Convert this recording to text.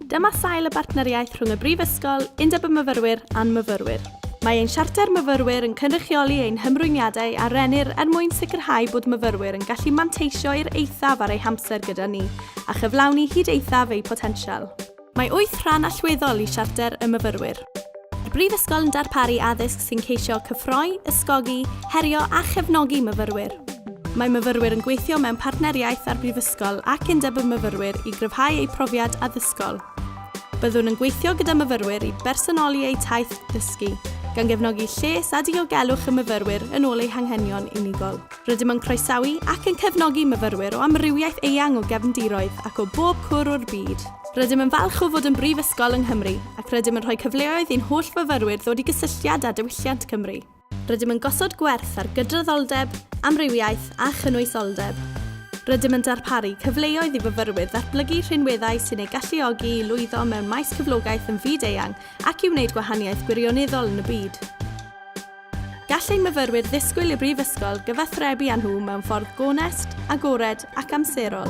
Dyma sail y bartneriaeth rhwng y Brifysgol, Undeb y Myfyrwyr a'n myfyrwyr. Mae ein Siarter Myfyrwyr yn cynrychioli ein hymrwymiadau a rennir er mwyn sicrhau bod myfyrwyr yn gallu manteisio i'r eithaf ar eu hamser gyda ni a chyflawni hyd eithaf eu potensial. Mae wyth rhan allweddol i Siarter y Myfyrwyr. Mae'r Brifysgol yn darparu addysg sy'n ceisio cyffroi, ysgogi, herio a chefnogi myfyrwyr. Mae myfyrwyr yn gweithio mewn partneriaeth â'r Brifysgol ac Undeb y Myfyrwyr i gryfhau eu profiad addysgol. Byddwn yn gweithio gyda myfyrwyr i bersonoli eu taith ddysgu, gan gefnogi lles a diogelwch y myfyrwyr yn ôl eu hanghenion unigol. Rydym yn croesawu ac yn cefnogi myfyrwyr o amrywiaeth eang o gefndiroedd ac o bob cwr o'r byd. Rydym yn falch o fod yn brifysgol yng Nghymru ac rydym yn rhoi cyfleoedd i'n holl fyfyrwyr ddod i gysylltiad â diwylliant Cymru. Rydym yn gosod gwerth ar gydraddoldeb, amrywiaeth a chynwysoldeb. Rydym yn darparu cyfleoedd i fyfyrwyr ddatblygu rhinweddau sy'n eu galluogi i lwyddo mewn maes cyflogaeth yn fyd-eang ac i wneud gwahaniaeth gwirioneddol yn y byd. Gall ein myfyrwyr ddisgwyl i'r Brifysgol gyfathrebu â nhw mewn ffordd gonest, agored ac amserol.